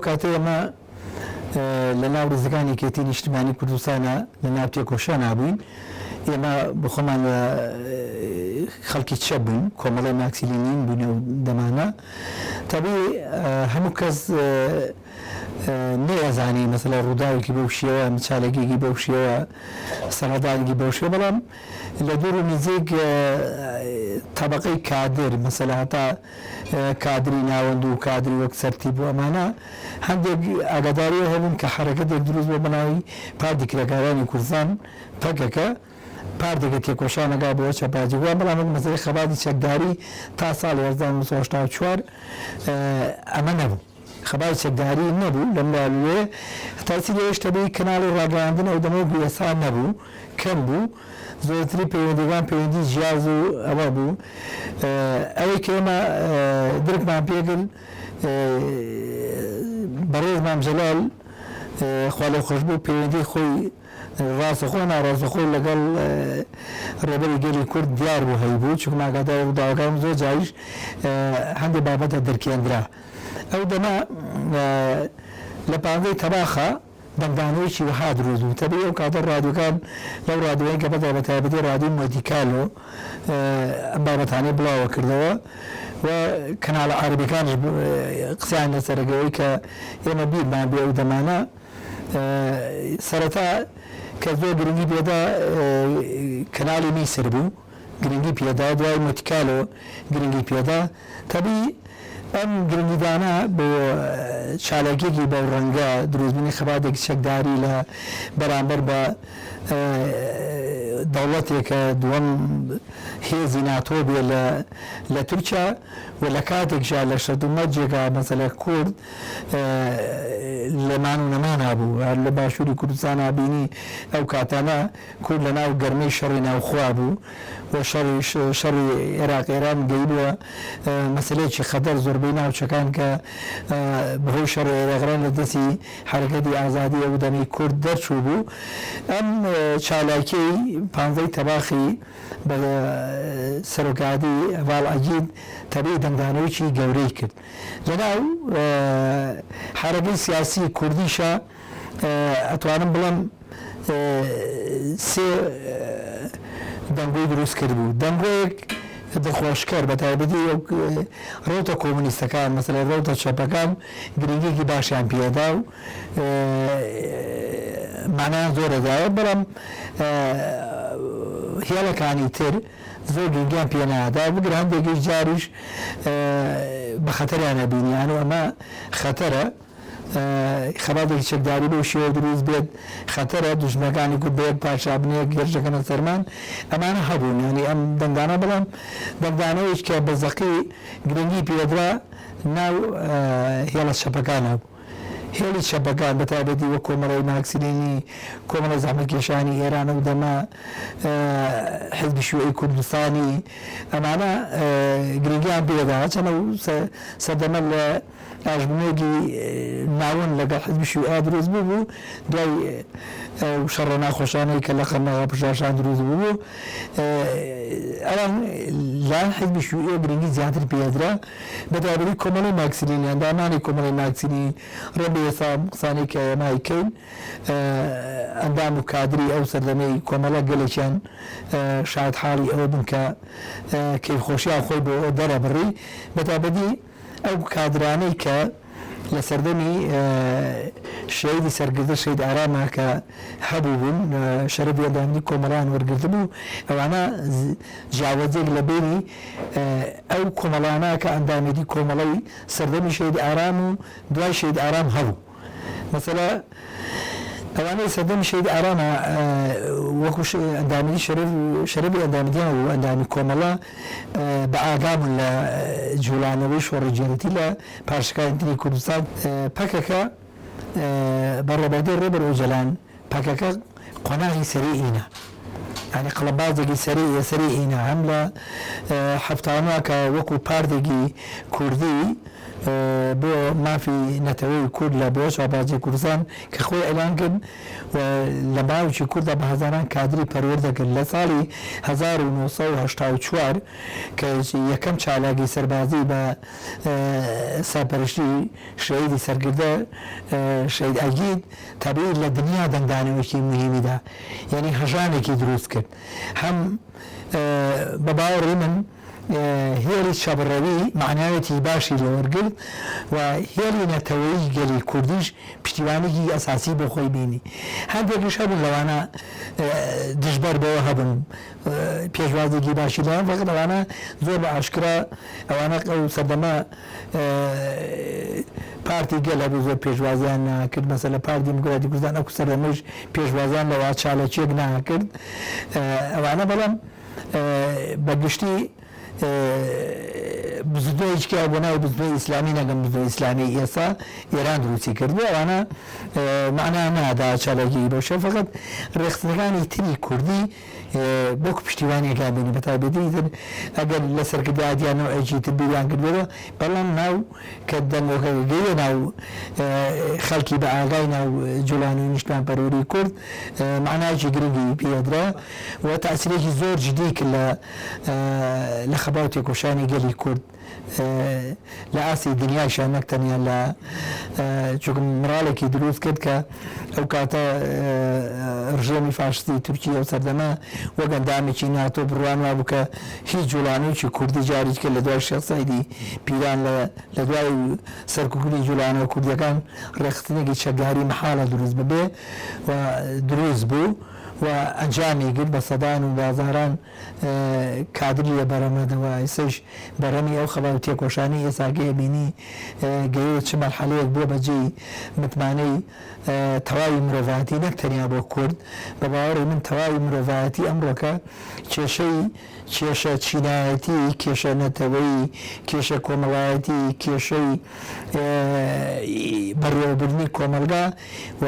کاتەی ئێمە لە ناو ڕیزەکانی یەکێتی نیشتمانی کوردستانا لە ناو تێکۆشانا بووین، ئێمە بۆ خۆمان لە خەڵکی چەپ بووین، کۆمەڵەی مارکسی لینین بووین ئەو دەمانە. تەبی هەموو کەس نەیەزانی مەسەلە ڕووداوێکی بەو شێوە، چالاکییەکی بەو شێوە، سەرهەڵدانێکی بەو شێوە، بەڵام لە دوور و نزیک تەبەقەی کادر مەسەلە هەتا کادری ناوەند و کادری وەک سەرتیپ و ئەمانە هەندێک ئاگاداری ئەوە هەبوون کە حەرەکەتێک دروست بووە بە ناوی پارتی کرێکارانی کوردستان، پەکەکە، پارتێکە تێکۆشان ئەکا بۆ چەپایەتی گۆڕان، بەڵام وەک مەسەلەی خەباتی چەکداری تا ساڵی 1984 ئەمە نەبوو. خەباتی چەکداری نەبوو لەم لا لەوێ هەتا چی لەوێش تەبیعی کەناڵی ڕاگەیاندن ئەو دەمە وەکو ئێستا نەبوو کەم بوو زۆرتری پەیوەندیەکان پەیوەندی جیاز و ئەوە بوو ئەوەی کە ئێمە درکمان پێکرد بەڕێز مام جەلال خوا لێخۆشبوو پەیوەندی خۆی ڕاستەخۆ ناڕاستەخۆ لەگەڵ ڕێبەری گەلی کورد دیار بوو هەیبوو چونکە ئاگاداری ڕووداوەکان زۆر جاریش هەندێک بابەتە دەرکێندرا ئەو دەمە لە پانزەی تەباخا دەنگدانەوەیەکی وەها دروست بوو تەبیعی ئەو کاتە ڕادیۆکان لەو ڕادیۆیان کە بەدا بە تایبەتی ڕادیۆی مۆتیکالۆ ئەم بابەتانەی بڵاوە کردەوە و کەناڵە عەرەبیەکانیش قسەیان لەسەرەکەوەی کە ئێمە بیرمان بێ ئەو دەمانە سەرەتا کە زۆر گرنگی پێدا کەناڵی میسر بوو گرنگی پێدا دوای مۆتیکالۆ گرنگی پێدا تەبی ئەم گرنگیدانە بۆ چالاکیەکی بەو ڕەنگە دروستبوونی خەباتێکی چەکداری لە بەرامبەر بە دەوڵەتێکە دووەم هێزی ناتۆ بێ لە تورکیا و لە کاتێکشا لە شەرت و مەرجێکا مەسەلە کورد لە مان و نەمانا بوو هەر لە باشووری کوردستانا بینی ئەو کاتانە کورد لە ناو گەرمەی شەڕی ناوخوا بوو و شەڕی شەڕی ئێراق ئێران گەیبووە مەسەلەیەکی خەتەر زۆربەی ناوچەکان کە بەهۆی شەڕی ئێراق ئێران لە دەستی حەرەکەتی ئازادی ئەو دەمەی کورد دەرچوو بوو ئەم چالاکیەی پانزەی تەباخی بە سەرۆکایەتی هەڤاڵ عەگید تەبعی دەنگدانەوەیەکی گەورەی کرد لەناو حەرەکەی سیاسی کوردیشا ئەتوانم بڵێم سێ دەنگۆی دروست کردبوو دەنگۆیەک دڵخۆشکەر بە تایبەتی ڕەوتە کۆمۆنیستەکان مەسەلەن ڕەوتە چەپەکان گرنگیەکی باشیان پێدا و مانایان زۆر دەدایە بەڵام هێڵەکانی تر زۆر گرنگیان پێ نادا بگرە هەندێکیش جاریش بە خەتەریان ئەبینی یان ئەمە خەتەرە خەباتێکی چەکداری بەو شێوە دروست بێت خەتەرە دوژمنەکانی کورد بە یەک پارچە بن یەک هێرش دەکەنە سەرمان ئەمانە هەبوون یانی ئەم دەنگدانە بەڵام دەنگدانەوەیش کە بە زەقی گرنگی پێدرا ناو هێڵە چەپەکانە بوو هێڵی چەپەکان بە تایبەتی وەک کۆمەڵەی مارکسلینی کۆمەڵی زەحمەتکێشانی ئێران ئەو دەمە حزبی شیوعی کوردستانی ئەمانە گرنگیان پێدا چەند ئەو سەردەمە لە ئاژبوونێکی ناوەند لەگەڵ حزبی شیوعی دروست بوو دوای ئەو شەڕە ناخۆشانەی کە لە قەرناغا پشتاشان دروست بوو ئەوان لایەن حزبی شیوعیەوە گرنگی زیاتر پێدرا بە تایبەتی کۆمەڵی مارکسلینی ئەندامانی کۆمەڵی مارکسلینی ڕێبێ ئێستا ئەم قسانەی کە ئێمە ئەیکەین ئەندام و کادری ئەو سەردەمەی کۆمەڵە گەلێکیان شایەتحاڵی ئەوە بوون کە کەیفخۆشیان خۆی بۆ دەرەبڕی بە تایبەتی ئەو کادرانەی کە لە سەردەمی شەهیدی سەرکردە شەهید ئاراما کە هەبووبوون شەرەفی ئەندامێتی کۆمەڵەیان وەرگرتبوو ئەوانە جیاوازیەک لە بەینی ئەو کۆمەڵانە کە ئەندامێتی کۆمەڵەی سەردەمی شەهید ئارام و دوای شەهید ئارام هەبوو مەسەلە ئەوانەی سەردەمی شەهید ئارامە وەکو ئەندامی شەرەف شەرەفی ئەندامێتیان و ئەندامی کۆمەڵە بە ئاگا بوون لە جوڵانەوەی شۆڕشگێڕیی لە پارچەکانی تری کوردستان پەکەکە بە ڕێبەردەی ڕێبەر ئۆجەلان پەکەکە قۆناغی سەری ئینە یانی قەڵەبازێکی سەری سەری ئینە هەم لە حەفتانە کە وەکو پارتێکی کوردی. بۆ مافی نەتەوەی کورد لە بۆ چاپاچی کوردستان کە خۆی ئەلان کرد و لە باوکی کورددا بە هەزاران کادری پەروەردە کرد. لە ساڵی 1984 کە یەکەم چالاکی سەربازی بە سەرپەرشتی شەهیدی سەرکردە شەهید ئەگید تەبیعی لە دنیا دەنگدانەوەیەکی موهیمی دا، یانی هەژانێکی دروست کرد. هەم بە باوەڕی من هێڵی چەپڕەوی مەعناوێتی باشی لێ وەرگرت و هێڵی نەتەوەیی گەلی کوردیش پشتیوانیی ئەساسی بۆ خۆی بینی. هەندێکیش هەبوون لەوانە دژبەر بەوە هەبوون پێشوازیی باشی لایان فەقەت ئەوانە زۆر بە ئاشکرا ئەوانە ئەو سەردەمە پارتی گەل هەبوو زۆر پێشوازیان ناکرد مەسەلە پارتی دیموکراتی کوردستان ئەو سەردەمەیش پێشوازیان لەوە چالاکیەک ناکرد ئەوانە بەڵام بە گشتی بزوتنەوەیەکی کە بۆ ناوی بزوتنەوەی ئیسلامی نەگەم بزوتنەوەی ئیسلامی ئێستا ئێران دروستی کردبوو ئەوانە مەعنا نادا چالاکی بەو شێوە فەقەت ڕێکخستنەکانی تری کوردی وەک پشتیوانیەکان بینی بە تایبەتی تر ئەگەر لە سەرکردایەتیان نەوعێکی تر بیریان کردبێتەوە بەڵام ناو کە دەنگۆکە گەیە ناو خەڵکی بە ئاگای ناو جوڵانەوەی نیشتمانپەروەری کورد مەعنایەکی گرنگی پێدرا و تاسیرێکی زۆر جدی کرد لە لە خەبات و تێکۆشانی گەلی کورد لە ئاستی دنیایشا نەک تەنیا لە چونکە مراڵێکی دروست کرد کە ئەو کاتە ڕژێمی فاشستی تورکی ئەو سەردەمە وەک ئەندامێکی ناتۆ بڕوان وابوو کە هیچ جوڵانەوەیەکی کوردی جارێکی کە لە دوای شێخ سەعیدی پیران لە دوای سەرکوتکردنی جوڵانەوە کوردیەکان ڕێکخستنێکی چەکداری مەحاڵە دروست ببێ و دروست بوو و ئەنجامی گرت بە سەدان و بازاران کادری لە بەرەمەدەوە ئێستەیش بەرهەمی ئەو خەبات و تێکۆشانەی ئێستاکەی ئەبینی گەیەوە چ مەرحەلەیەک بووە بە جێی متمانەی تەواوی مرۆڤایەتی نەک تەنیا بۆ کورد بە باوەڕی من تەواوی مرۆڤایەتی ئەمڕۆکە کێشەی کێشە چینایەتی کێشە نەتەوەیی کێشە کۆمەڵایەتی کێشەی بەڕێوەبردنی کۆمەڵگا و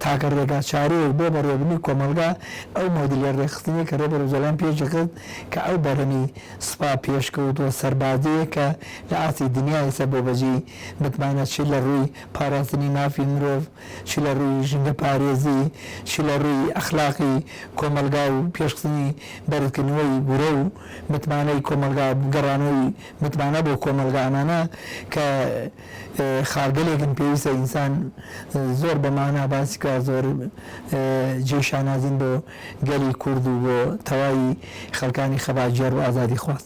تاکە ڕێگاچارەیەک بۆ بەڕێوەبردنی کۆمەڵگا ئەو مۆدیلە ڕێکخستنیە کە ڕێبەر ئۆجالان پێشی خست کە ئەو بەرهەمی سوپا پێشکەوتووە سەربازییە کە لە ئاستی دنیا ئێستا بۆ بەجێی متمانە چ لە ڕووی پاراستنی مافی مرۆڤ چ لە ڕووی ژینگە پارێزی چ لە ڕووی ئەخلاقی کۆمەڵگا و پێشخستنی بەرزکردنەوەی ورە و متمانەی کۆمەڵگا گەڕانەوەی متمانە بۆ کۆمەڵگا ئەمانە کە خاڵگەلێکن پێویستە ئینسان زۆر بە مانا باسی کا زۆر جێی شانازین بۆ گەلی کورد و بۆ تەواوی خەڵکانی خەباتگێڕ و ئازادیخواز.